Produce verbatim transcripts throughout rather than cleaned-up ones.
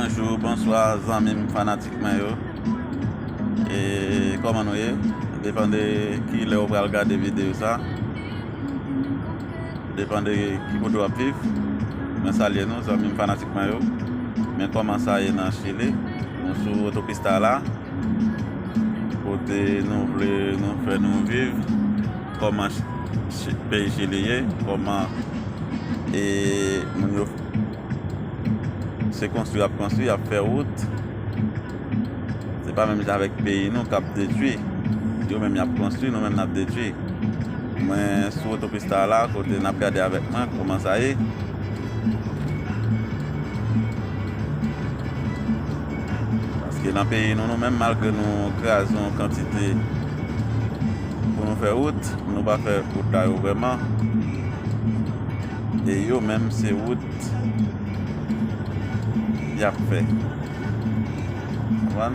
Bonjou, bonswa, zanmi m, fanatik mwen yo. E kòman nou ye? Depann de ki lè ou pral gade videyo sa. Depann de ki kote w ap viv. Mwen salye nou, zanmi m, fanatik mwen yo. Men kòman sa ye nan Chili? Nou sou otopista la. Kote nou vle nou fè nou viv. Kòman Ch-, Ch-, peyi Chili ye. Kòman, e, moun yo se konstwi, ap konstwi, ap fè wout. Se pa menm jan avèk peyi nou k ap detwi. Yo menm y ap konstwi, nou menm n ap detwi. Mwen sou otopista la, kote n ap gade avèk mwen kòman sa ye. Paske nan peyi nou, nou menm, malgre nou kraze yon kantite pou nou fè wout, nou pa fè wout la yo vrèman. E yo menm, se wout y ap fè. Konprann?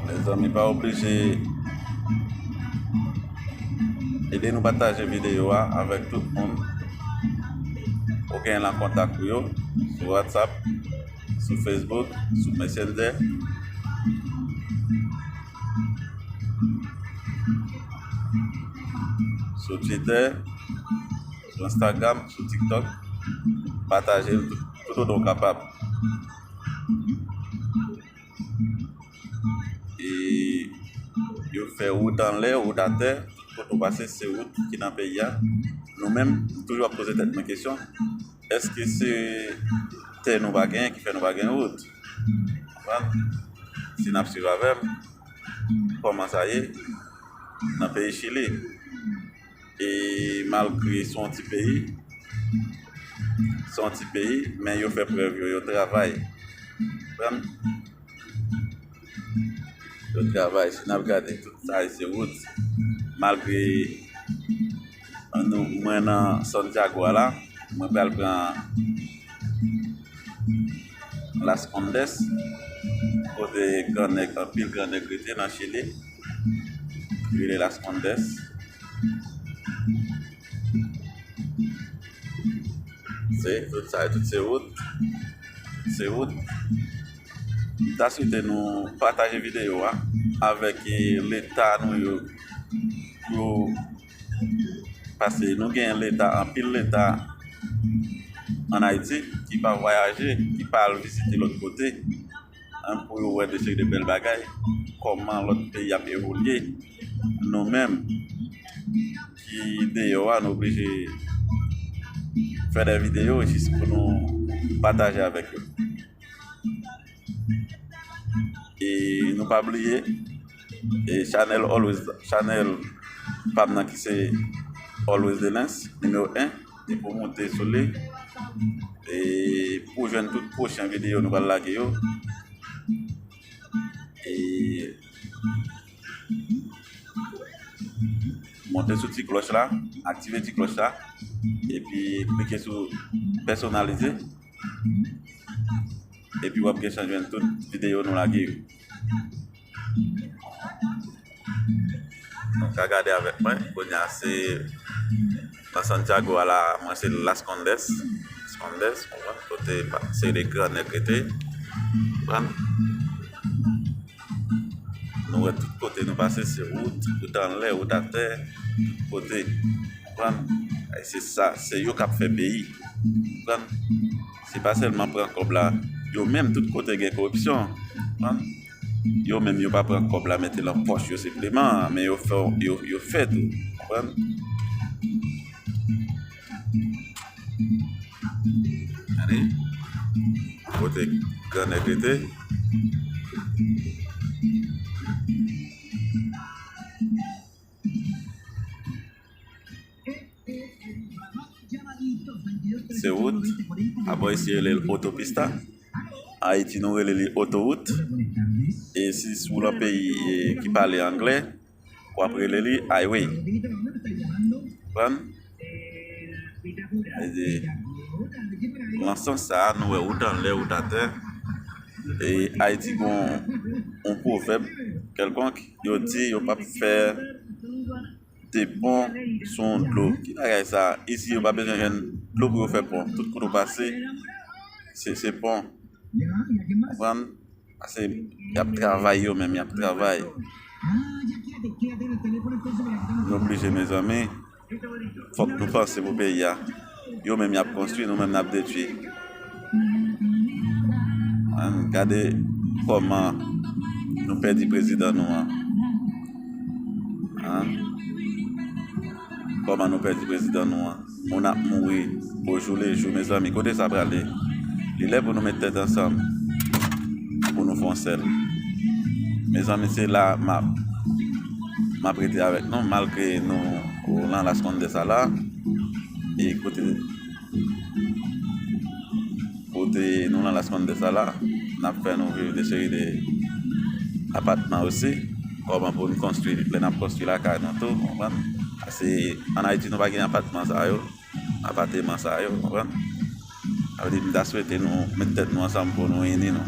Mezanmi, pa oblije ede nou pataje videyo a avèk tout moun ou gen nan kontak ou yo sou WhatsApp, sou Facebook, sou Messenger, sou Twitter, sou Instagram, sou TikTok. Pataje l tout, tout otan w kapab. E yo fè wout anlè, wout atè, tout kote w pase, se wout ki nan peyi a. Nou menm, m toujou ap poze tèt mwen kesyon, èske se tè nou pa genyen ki fè nou pa gen wout? Konprann? Si n ap swiv avè m, kòman sa ye nan peyi Chili? E malgre se yon ti peyi, se yon ti peyi, men yo fè prèv yo, yo travay. Konprann? Yo travay. Si n ap gade, tout sa yo se wout. Malgre nou, mwen nan Santiago a la, mwen pral pran Las Condes, kote gran nèg, anpil gran nèg rete nan Chili, ki rele Las Condes. Se tout sa, tout se wout. Se wout. M ta swete nou pataje videyo a avèk, eh, leta nou yo, yo, paske nou gen leta, anpil leta ann Ayiti ki pa vwayaje, ki pa al vizite lòt kote, an, pou yo wè de seri de bèl bagay, kòman lòt peyi ap evolye. Nou menm ki deyò a, nou oblije fè de videyo jis pou nou pataje avèk yo. E nou pa bliye, e chanèl Always, chanèl pa m nan ki se Always Delens, nimewo en, depi w moute sou li, e pou w jwenn tout pwochen videyo nou pral lage yo. E monte sou ti klòch la, aktive ti klòch la, epi klike sou pèsonalize, epi w ap gen chans jwenn tout videyo nou lage yo. Nou ka gade avèk mwen, kounye a se nan Santiago a la, mwen se Las Condes, Las Condes, konprann, kote pa, se de gran nèg rete, konprann. Nou wè tout kote nou pase, se wout, wout anlè, wout atè, tout kote, konprann. E se sa, se yo k ap fè peyi, konprann. Se pa sèlman pran kòb la, yo menm tout kote gen koripsyon, konprann. Yo menm yo pa pran kòb la mete nan pòch yo senpleman, men yo fè, yo, yo fè tou, konprann. Gade, kote gran nèg rete. Se wout. Apre isi yo rele l otopista. Ayiti nou rele li otowout. E si, si w nan peyi, e, ki pale anglè, w ap rele li highway. Konprann? E, nan sans sa a, nou wè wout anlè, wout atè. E Ayiti gon yon pwovèb kèlkonk, yo di yo p ap fè Se pon sou yon dlo. Ki bagay sa? Isi yo pa bezwen jwenn dlo pou yo fè pon. Tout kote w pase, se, se pon. Konprann? Pase y ap travay yo menm, y ap travay. Nou oblije, mezanmi. Fòk nou panse pou peyi a. Yo menm y ap konstwi, nou menm n ap detwi. Ann gade kòman nou pèdi prezidan nou an. Ann? Kòman nou pèdi prezidan nou an? Moun ap mouri ojou le jou, mezanmi. Kote sa prale? Li lè pou nou met tèt ansanm, pou nou fè yon sèl. Mezanmi, se la m ap, m ap rete avèk nou, malgre nou nan las kondes a la. E kote, kote nou nan las kondes a la, n ap fè nou viv de seri de apatman osi. Kòman pou n konstwi, lè n ap konstwi lakay nou tou, konprann? Paske ann Ayiti, nou pa gen apatman sa yo, apateman sa yo, konprann? Sa vle di, m ta swete nou met tèt nou ansanm pou nou ini nou.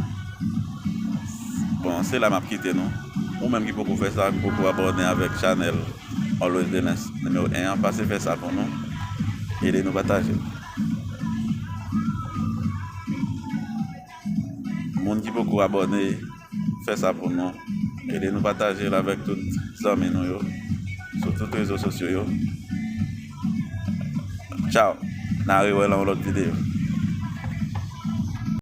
Bon, se la m ap kite nou. Ou menm ki poko fè sa, ki poko abòne avèk chanèl Always Delens nimewo en an, pase fè sa pou nou. Ede nou pataje. Moun ki poko abòne, fè sa pou nou. Ede nou pataje l avèk tout zanmi nou yo, sou tout rezo sosyo yo. Tchaw. N a rewè nan yon lòt videyo.